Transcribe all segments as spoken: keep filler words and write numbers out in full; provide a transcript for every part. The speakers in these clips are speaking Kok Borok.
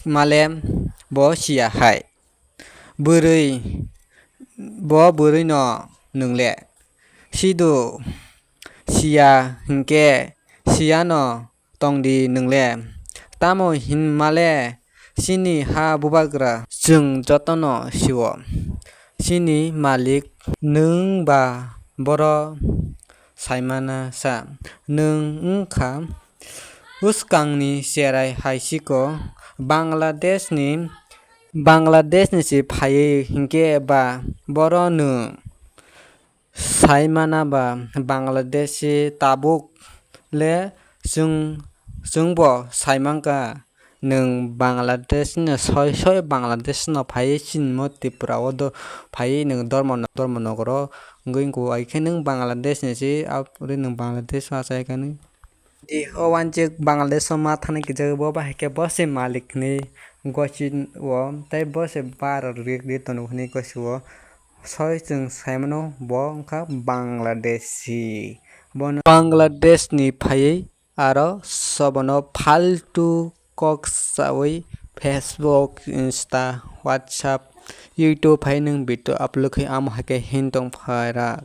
Male bo siya hai. Bwrwi, bo bwrwino nwng le sidu, siya hinkhe siyano tongdi nwng le. Tamo hinmale chini ha bubagra chwng jotono sio. Chini malik nwng ba boro saimana sa. Nwng wngkha bwskangni cherai hai siko Bangladeshni, Bangladeshni se phaiwi hinkhe ba boro nwng saimana ba Bangladeshi tabuk le chwng, chwngbo saimankha nwng Bangladesh no soi soi Bangladesh no phaiwi chini mo Tripura o do phaiwi nwng dormo no, dormo nogoro wngwi wngkho, ai khe nwng Bangladesh ni se, aboni nwng Bangladesh o achai kha nwi. Di o wansuk Bangladesh o ma thani kijak bo, bahai khe bo se malik hinwi gosi o, tei bo se bar rik ri tongo hinwi gosi o. Soi chwng sai mano bo wngkha Bangladeshi. Bono Bangladesh ni phaiwi aro sobono faltu kok sawi Facebook, Insta, WhatsApp, YouTube hai nwng video upload khai, amo hai khe hin tong phai ra.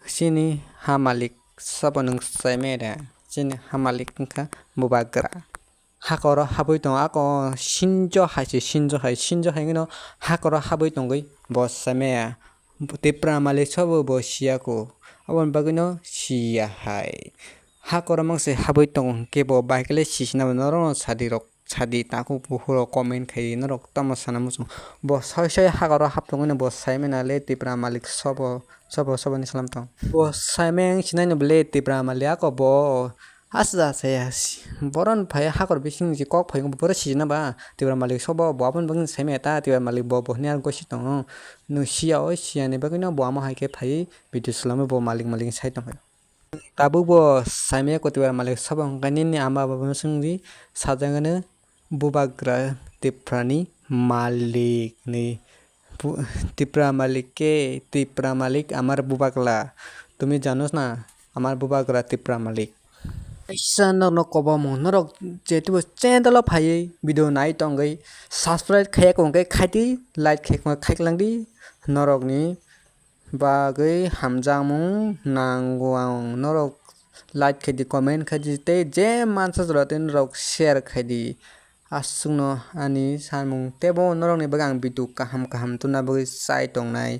Chini ha malik sabo nwng sai mera. Chini ha malik wngkha bubagra. Hakoro habwi tongo, ako sinjo hai se, sinjo hai, sinjo hai no hakoro habwi tongwi bo sai maya. Tipra malik sabo bo siya ko, aboni bagwi no siya hai. Hakoro mang se habwi tongo hwnkhe bo bahai khe le sisina bo norok no sadi rok, sadi takhuk bukhuk rok comment khai norok tamo sana muchung. Bo soi soi hakoro hap tongwi no bo sai mena le Tipra malik sabo, sabo, sabo ni salam tong. Bo sai meng sinai no bole Tipra malik ako bo. Asa saya si-, boron phai hakor bising si kok phai boro sijina ba Tipra malik sobo bo aboni bagwi sai maya ta Tipra malik bo bo hwnwi ang gosi tongo. Nw siya o siya ni bagwi no bo amo hai khe phai video swlamo bo malik malik sai tong phai. Tabuk bo sai maya ko Tipra malik sobo hwnkhe nini ama baba no swng di sajagano bubagra Tipra ni malik ni. Bu-, Tipra malik ke, Tipra malik amar bubagla. Tumi janos na, amar bubagra Tipra malik. Kaisa norokno kobomung, norok jetubo channel o phaiwi video nai tongwi subscribe khaiya kongkhe khaidi, like khai kongkhe khaiklangdi, norokni bagwi hamjakmung nango ang, norok like khaidi, comment khaidi tei je mansa jora tei norok share khaidi. Aswkno ani samung teibo norokni bagwi ang video kaham kaham tubuna bagwi chai tongnai.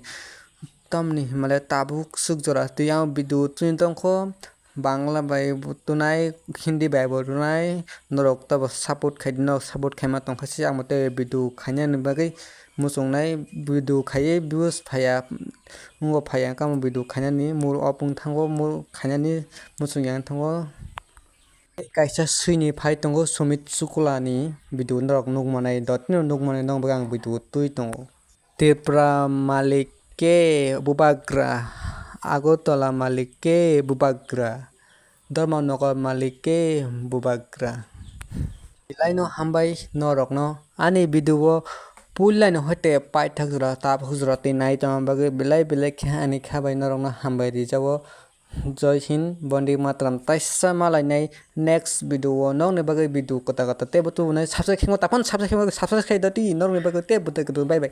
Tamni hinmale tabuk swk jora twi ang video tubui tongkho, Bangla bai bo tunai, Hindi bai bo tunai, norok tabo support khaidi, norok support khaima tongkha se ang bo tei video khainani bagwi muchungnai, video khaiwi views phaiya, wngbo phaiya, kamo video khainani mur opung thango, mur khainani muchungya thango. Kaisa swini phai tongo Sumit Sukula ni video norok nukmanai, dotino nukmanai, nokbo ang video twi tongo. Tipra malik ke bubagra, Agartala malik ke bubagra, Dharmanagar malik ke bubagra. Belai no hambai norok no ani video o puilai no hoite paithak jora tabuk jora twi nai tongma bagwi belai belai khe ani kha bai norok no hambai rijao. Jai Hind, Vande Mataram, taisa malainai next video o nokni bagwi video kwtal kwtal teibo tubunai subscribe khemo taphano subscribe khemo subscribe khai doti nokni bagwi tei bwtwi kwtwi bye bye.